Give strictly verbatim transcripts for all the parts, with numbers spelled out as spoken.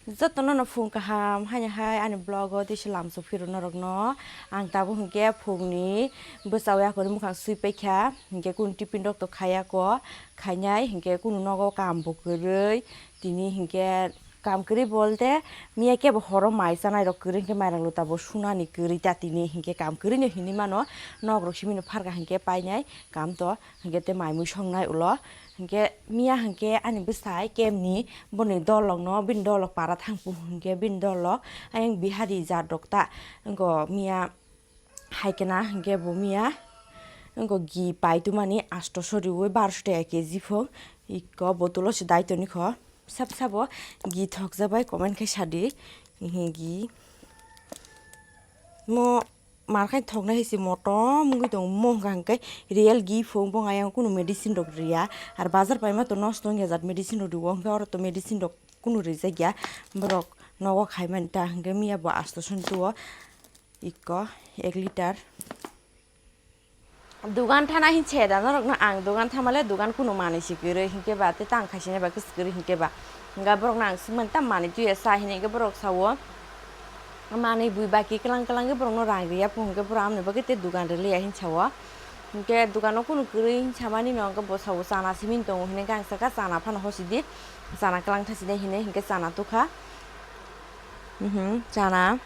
Jotono no phung kaham, haino hai ani vlog o tei se lamsok phiro norokno. Ang tabuk hinkhe phungni bwsao yakorwi mukhang sui paikha, hinkhe kunu tiffin rok to khayako, khainai hinkhe kunu nogo kam bo kwrwi. Tini hinkhe kam kwrwi bolte miya kebo horo mai chanai rok kwrwi hinkhe mairang lota bo sunani kwrwi ta tini hinkhe kam kwrwi no hinwi mano nok rok simi no pharkha hinkhe painai kam to. Hinkhe tei mai mui songnai ulo. Hinkhe miya hinkhe ani bwsai kemni boni dolokno, bini dolok para thangpung hinkhe bini dolok ayang bihari jat rok ta. Wngkho miya haikhe na hinkhe bo miya wngkho gi pai tumani asto so riui barso taka K G phung. Ikko botolo se dai tonikho. Sab sabo gi thokjak bai comment khai sadi. Gi mo Mar khai thoknai hai se motom wngwi tongo, mo hwnka hwnkhe real gi phung, bo ayang kunu medicine rok riya, ar bazar paima to nosto wngya jat medicine rok rio, hwnkhe oro to medicine rok kunu rijak ya, borok nogo khaimani ta hwnkhe miya bo asto soni tuo ikko ek liter. Dugan thana hin se da norokno ang dugan thamale dugan kunu manwi se kwrwi hinkhe ba tei tang khaisina ba kwswk kwrwi hinkhe ba hwnkhe borokno ang swngmani tam manwi tuya sa hinwi hinkhe borok sao. Manwi bui baki kwlang kwlang khe borokno rang riya phung hinkhe borok amoni bagwi tei dugan rwliya hinwi sao. Hinkhe dugano kunu kwrwi hinwi samani no hinkhe bo sao chana simi tongo hinwi hinkhe ang sakha chana phano hosidi, chana kwlang thasidi hinwi hinkhe chana tukha. Mhm, chana.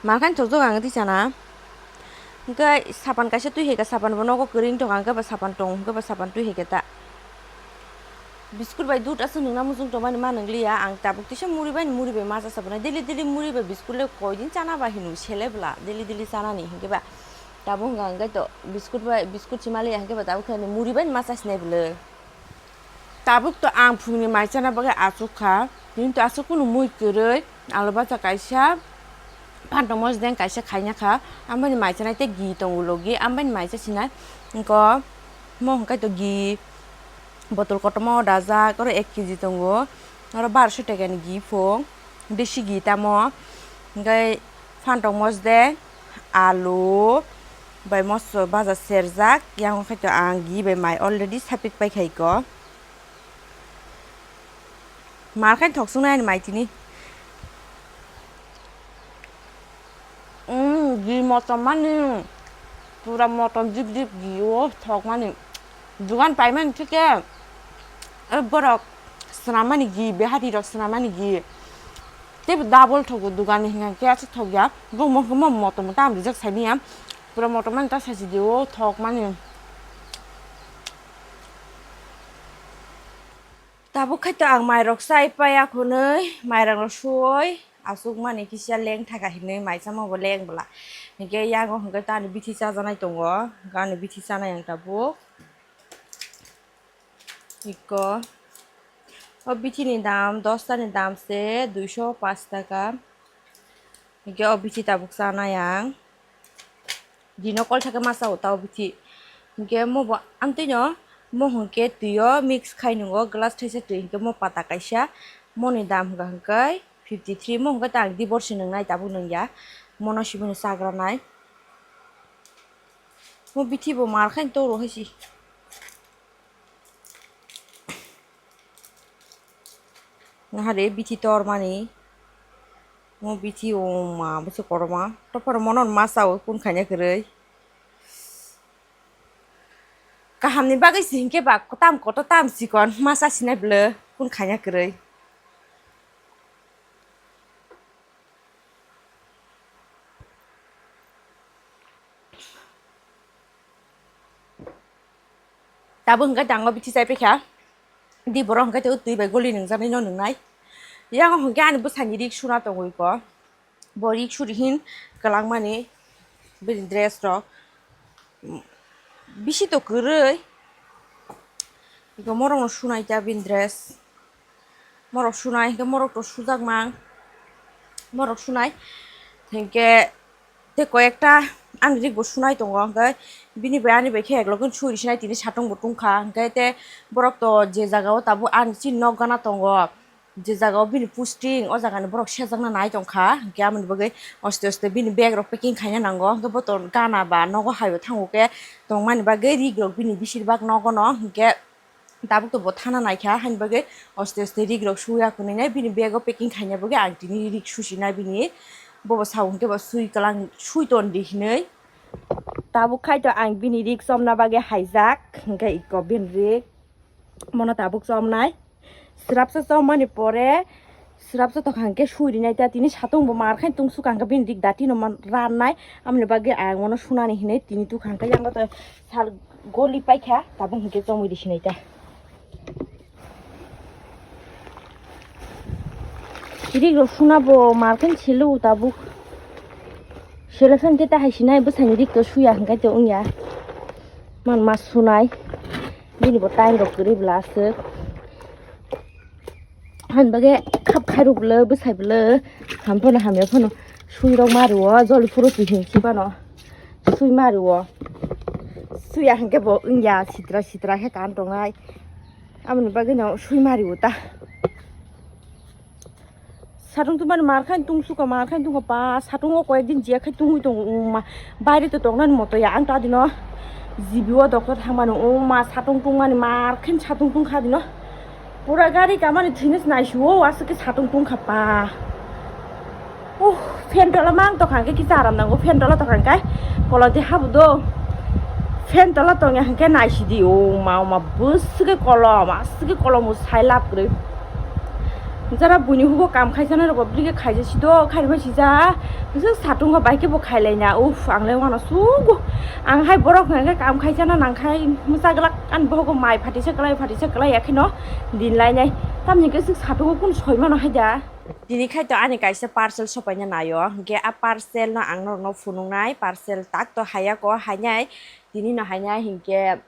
Mar khai thokjak ang tei chana. Hinkhe sapan kaisa twi hai kha, sapan bo nogo kwrwi wng tong kha, hinkhe ba sapan tong, hinkhe ba sapan twi hai khe ta. Biskut bai dudh aswk nungna muchung tongmani ma nungliya, ang tabuk tisa muri bai, muri bai ma cha sabonai, daily daily muri bai biskut le koidin chana ba hino sele bwla, daily daily chanani hinkhe ba tabuk hwnka hinkhe to biskut bai, biskut sima liya hinkhe ba tabuk khe ani muri bai ma cha sinai bwle. Tabuk to ang phungni mai chana bagwi achuk kha, tini to aswk kunu mui kwrwi, alu bacha kaisa, phantok mosdeng kaisa khaina kha, amoni mai chanai tei gi tongo logi, amoni mai cha sinai. Wngkho mo hwnkhe to gi botol kotorma o dajak, oro ek kg tongo, oro barso taka ni gi phung, desi gi tamo, hwnkhe phantok mosdeng, alu bai moso baja serjak, yang khe to ang gi bai mai already sapik pai khaiko. Mar khai thok swngnai ani mai tini. Umm, gi motom mani, pura motom jip jip gi o thok mani. Dugan pai mani thik khe, eh, borok swnam mani gi, behari rok swnam mani gi. Teibo double thogo dugan ni hwnka khe aswk thok ya. Bo mo, mo motom tam rijak sai manya. Pura motom mani ta sai si di o thok mani. Tabuk khai to ang mairok chai paiya khwnwi, mairang rok suwi, aswk mani kisa leng thaka hinwi mai chama bo leng bwla. Hinkhe yango hinkhe to ani bithi chajaknai tongo, hinkhe ani bithi chanai ang tabuk. Ikko. O bithi ni dam, dosta ni dam se duiso pash taka. Hinkhe o bithi tabuk chanai ang. Dino kol thaka masa o ta o bithi. Hinkhe mo bo amtwino mo hinkhe twi o mix khai nungo glass thaisa twi hinkhe mo pata kaisa. Moni dam hwnkha hinkhe fifty three, mo hinkhe ta ang divorce nungnai tabuk nungya. Mono sibini chagra nai. Mo bithi bo mar khai toro hai si. Nahare bithi tor mani. Mo bithi o ma bwswk kotorma. Topor mono ma sao kun khaina kwrwi. Kaham ni bagwi si hinkhe ba kotam kotor tam sikon ma sa sinai bwle kun khaina kwrwi. Tabuk hwnkhe dango bithi chai paikha. Di borok hwnkhe tei twi bai goli nungjaknai no nungnai. Yang hwnkhe ani bwsani rik suna tongwi ko. Bo rik suri hin kwlangmani bini dress rok. Bisi to kwrwi. Iko morok no sunai ta bini dress. Morok sunai, hinkhe morok to sujak mang. Morok sunai, hinkhe tei koi ekta ani rik bo sunai tongo, hinkhe bini bai ani bai khe ek loge suri sinai tini satung bo tungkha, hinkhe tei borok to je jaga o tabuk ani chini nok gana tongo, je jaga o bini posting, o jaga ni borok sejakna nai tongkha, hinkhe aboni bagwi aste aste bini bag rok packing khaina nango, hinkhe bo to gana ba nogo hai o thango khe tongmani bagwi rik rok bini besir bak nogo no, hinkhe. Tabuk to bo thana naikha, haini bagwi aste aste rig rok suya khwnwi nai, bini bag o packing khaina bagwi ang tini rig susi nai bini. Bobo sao hwnkhe bo sui kwlang sui ton di hinwi. Tabuk khai to ang bini rig chomna bagwi haijak, hwnkhe iko bini rig mono tabuk chomnai. Swrapsa chomani pore, swrapsa tokha hwnkhe sui rinai ta, tini satung bo mar khai tungsuk ang bini rig dati no man rannai, amoni bagwi ang mono sunani hinwi tini tukha hwnkhe yang to sal goli paikha, tabuk hwnkhe chomwi risinai ta. Rig rok suna bo mar khai selu tabuk. Sele phan te ta hai sinai bwsani rig to suya hwnkhe to wngya. Man ma sunai. Bini bo time rok kwrwi bwla aswk. Han bagwi khap khairok bwle bwsai bwle ham phano hamya phano sui rok ma rwo joli phuru twi hin si phano sui ma rwo. Suya hwnkhe bo wngya sitra sitra khe kan tongnai. Amoni bagwi no sui ma rwo ta. Satung tungmani mar khai tungsukha, mar khai tungkha, ba satungo koyekdin jiya khai tungwi tongo, wngma. Baire to tongnani moto ya, ang ta dino G B o doctor thangmani, wngma satung tungmani mar khai satung tungkha dino. Pura gari kamani thwinis naisuo, aswk khe satung tungkha pa. Uh, fan tola mang tokha hwnkhe kisa aram nango, fan tola tokha hwnkhe kolodi habu do. Fan tola tongya hwnkhe naisidi, wngma, wngma, bwswk khe kolom, aswk khe kolom bo sai lab kwrwi. Jara buini hugo kam khaisa nai rokbo bwrwi khe khaijak si do, khairima sija. Bwswk satungo bai khe bo khailaina. Uff, ang le wano sugo. Ang hai borok hwnka khe kam khaisa na nang khai mwsa glak ani bohogo mai phatisa kwlai, phatisa kwlai ya kheno din lainai. Tamni khe swk satungo kunu soi mano hai da. Tini khai to ani kaisa parcel sopaina naio. Hwnkhe a parcel no ang norokno phunuknai, parcel tak to haiya ko, hainai. Tini no hainai hinkhe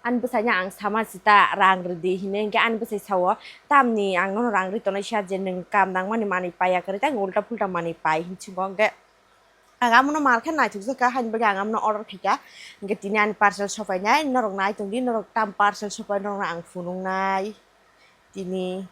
ani bwsaino ang sama sita rang rwdi hinwi, hinkhe ani bwsai sao, "Tamni ang nono rang rwi tonwi siya je nwng kam nangmani manwi paiya kwrwi tei ulta pulta manwi pai," hinwi swngo. Hinkhe ang amono mar khe naithokjak kha, haini bagwi ang amono order khaikha. Hinkhe tini ani parcel sopainai, norok nai tongdi, norok tam parcel sopai norokno ang phunuknai tini.